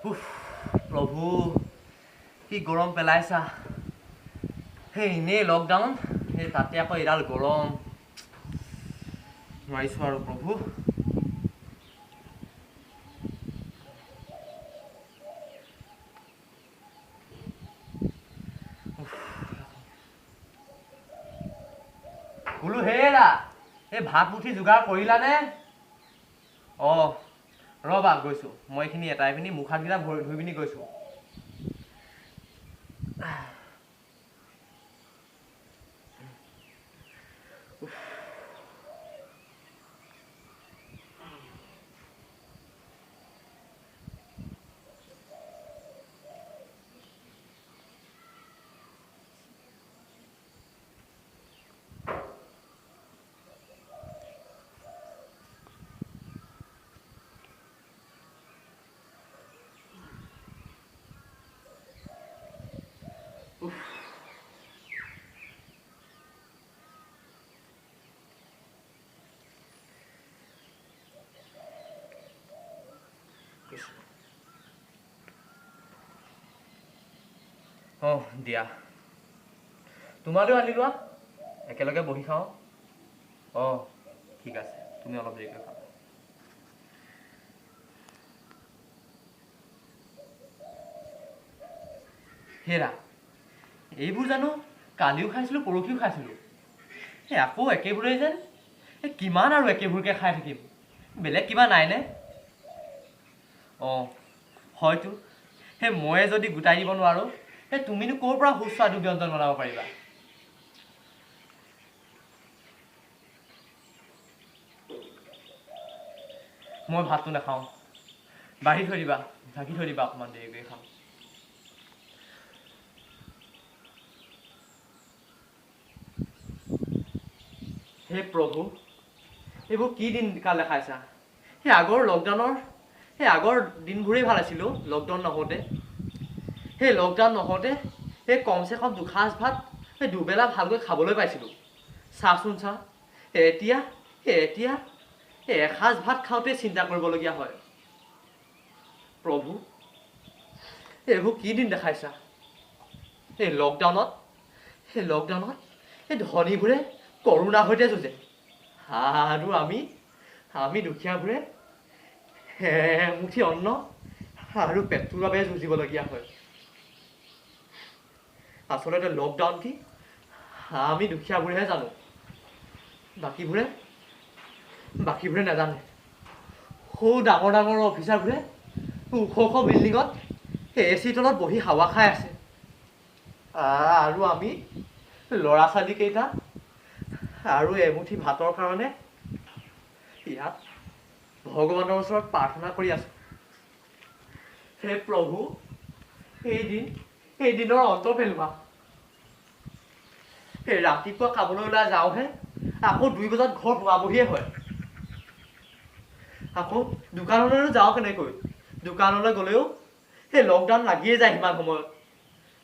উফ প্ৰভু, কি গৰম পেলাইছা। সেই এনেই লকডাউন, সেই তাতে আকৌ এইডাল গৰম, নোৱাৰিছোঁ আৰু প্ৰভু। বোলো হেৰা, এই ভাত মুঠি যোগাৰ কৰিলানে? অঁ ৰ'বা গৈছোঁ মই, এইখিনি এটাই পিনি মুখ হাতকেইটা ধুই পিনি গৈছোঁ। অঁ দিয়া, তোমালৈও আনি লোৱা, একেলগে বহি খাওঁ। অঁ ঠিক আছে, তুমি অলপ দেৰিকৈ খাবা। হেৰা, এইবোৰ জানো কালিও খাইছিলোঁ, পৰহিও খাইছিলোঁ, এই আকৌ একেবোৰেই যেন। এই কিমান আৰু একেবোৰকে খাই থাকিম, বেলেগ কিবা নাইনে? অঁ হয়তো, সেই ময়ে যদি গোটাই দিব নোৱাৰোঁ, সেই তুমিনো ক'ৰ পৰা সুস্বাদু ব্যঞ্জন বনাব পাৰিবা? মই ভাতটো নাখাওঁ, বাঢ়ি থৈ দিবা, ঢাকি থৈ দিবা, অকণমান দেৰিকৈ খাম। হে প্ৰভু, এইবোৰ কি দিন কাল দেখাইছা। সেই আগৰ লকডাউনৰ, সেই আগৰ দিনবোৰেই ভাল আছিলোঁ, লকডাউন নহওঁতে। সেই লকডাউন নহওঁতে সেই কমচে কম দুসাঁজ ভাত সেই দুবেলা ভালকৈ খাবলৈ পাইছিলোঁ। চাচোন চা, এতিয়া এতিয়া এই এসাঁজ ভাত খাওঁতে চিন্তা কৰিবলগীয়া হয়। প্ৰভু, এইবোৰ কি দিন দেখাইছা। এই লকডাউনত, সেই লকডাউনত এই ধনীবোৰে কৰোণাৰ সৈতে যুঁজে, আৰু আমি আমি দুখীয়াবোৰে এমুঠি অন্ন আৰু পেটটোৰ বাবে যুঁজিবলগীয়া হয়। আচলতে লকডাউন কি আমি দুখীয়াবোৰেহে জানো, বাকীবোৰে বাকীবোৰে নাজানে। সৌ ডাঙৰ ডাঙৰ অফিচাৰবোৰে ওখ ওখ বিল্ডিঙত এ চি তলত বহি হাৱা খাই আছে, আৰু আমি ল'ৰা ছোৱালীকেইটা আৰু এমুঠি ভাতৰ কাৰণে ইয়াত ভগৱানৰ ওচৰত প্ৰাৰ্থনা কৰি আছোঁ। হে প্ৰভু, এই দিনৰ অন্ত পেলোৱা। এই ৰাতিপুৱা কামলৈ ওলাই যাওঁহে, আকৌ 2 বজাত ঘৰ সোমাবহিয়ে হয়। আকৌ দোকানলৈনো যাওঁ কেনেকৈ? দোকানলৈ গ'লেও সেই লকডাউন লাগিয়ে যায় সিমান সময়ত।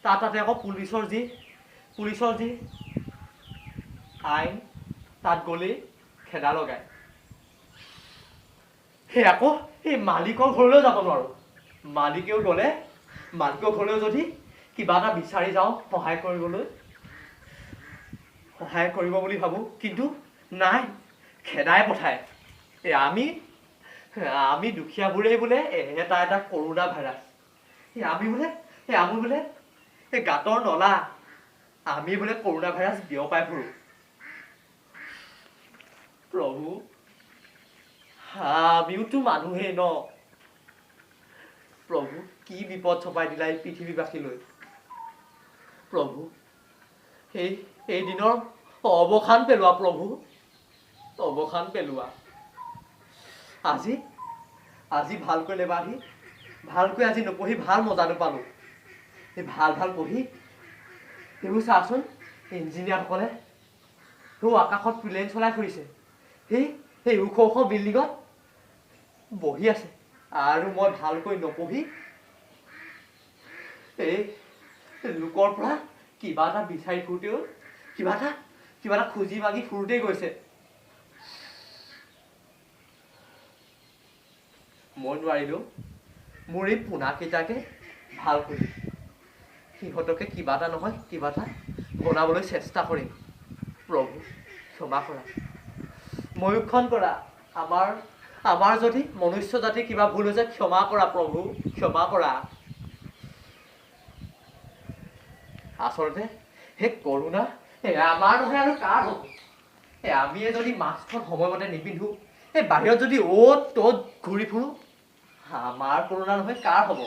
তাতে আকৌ পুলিচৰ যি আইন, তাত গ'লেই খেদা লগায়। সেই আকৌ সেই মালিকৰ ঘৰলৈও যাব নোৱাৰোঁ। মালিকেও গ'লে, মালিকৰ ঘৰলৈও যদি কিবা এটা বিচাৰি যাওঁ সহায় কৰিবলৈ, সহায় কৰিব বুলি ভাবোঁ, কিন্তু নাই, খেদাই পঠায়। এই আমি আমি দুখীয়াবোৰেই বোলে এটা এটা কৰোণা ভাইৰাছ। এই আমি বোলে, এই আমি বোলে এই গাঁতৰ নলা, আমি বোলে কৰোণা ভাইৰাছ বিয়পাই ফুৰোঁ। প্ৰভু, আমিওতো মানুহেই ন। প্ৰভু, কি বিপদ চপাই দিলা এই পৃথিৱীবাসীলৈ। প্ৰভু, এই দিনৰ অৱসান পেলোৱা প্ৰভু, অৱসান পেলোৱা। আজি আজি ভালকৈ নেবাঢ়ি, ভালকৈ আজি নপঢ়ি ভাল মজা নাপালোঁ। এই ভাল ভাল পঢ়ি সেইবোৰ চাচোন, ইঞ্জিনিয়াৰসকলে সেই আকাশত প্লেন চলাই ফুৰিছে, সেই সেই ওখ ওখ বিল্ডিঙত বহি আছে, আৰু মই ভালকৈ নপঢ়ি এই লোকৰ পৰা কিবা এটা বিচাৰি ফুৰোঁতেও, কিবা এটা খুজি মাগি ফুৰোঁতেই গৈছে। মই নোৱাৰিলেও মোৰ এই পোনাকেইটাকে ভাল কৰিম, সিহঁতকে কিবা এটা নহয় কিবা এটা বনাবলৈ চেষ্টা কৰিম। প্ৰভু ক্ষমা কৰা, ময়ূক্ষণ কৰা, আমাৰ আমাৰ যদি মনুষ্য জাতিৰ কিবা ভুল হৈছে ক্ষমা কৰা প্ৰভু, ক্ষমা কৰা। আচলতে সেই কৰোণা আমাৰ নহয় আৰু কাৰ হ'ব? এই আমিয়ে যদি মাস্কখন সময়মতে নিপিন্ধো, এই বাহিৰত যদি অ'ত ত'ত ঘূৰি ফুৰোঁ, আমাৰ কৰোণা নহয় কাৰ হ'ব?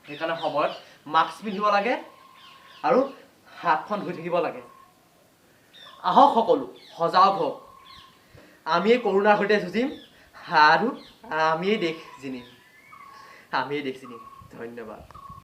সেইকাৰণে সময়ত মাস্ক পিন্ধিব লাগে আৰু হাতখন ধুই থাকিব লাগে। আহক সকলো সজাগ হওক, আমিয়ে কৰোণাৰ সৈতে যুঁজিম আৰু আমিয়েই দেশ জিনিম, আমিয়েই দেশ জিনিম। ধন্যবাদ।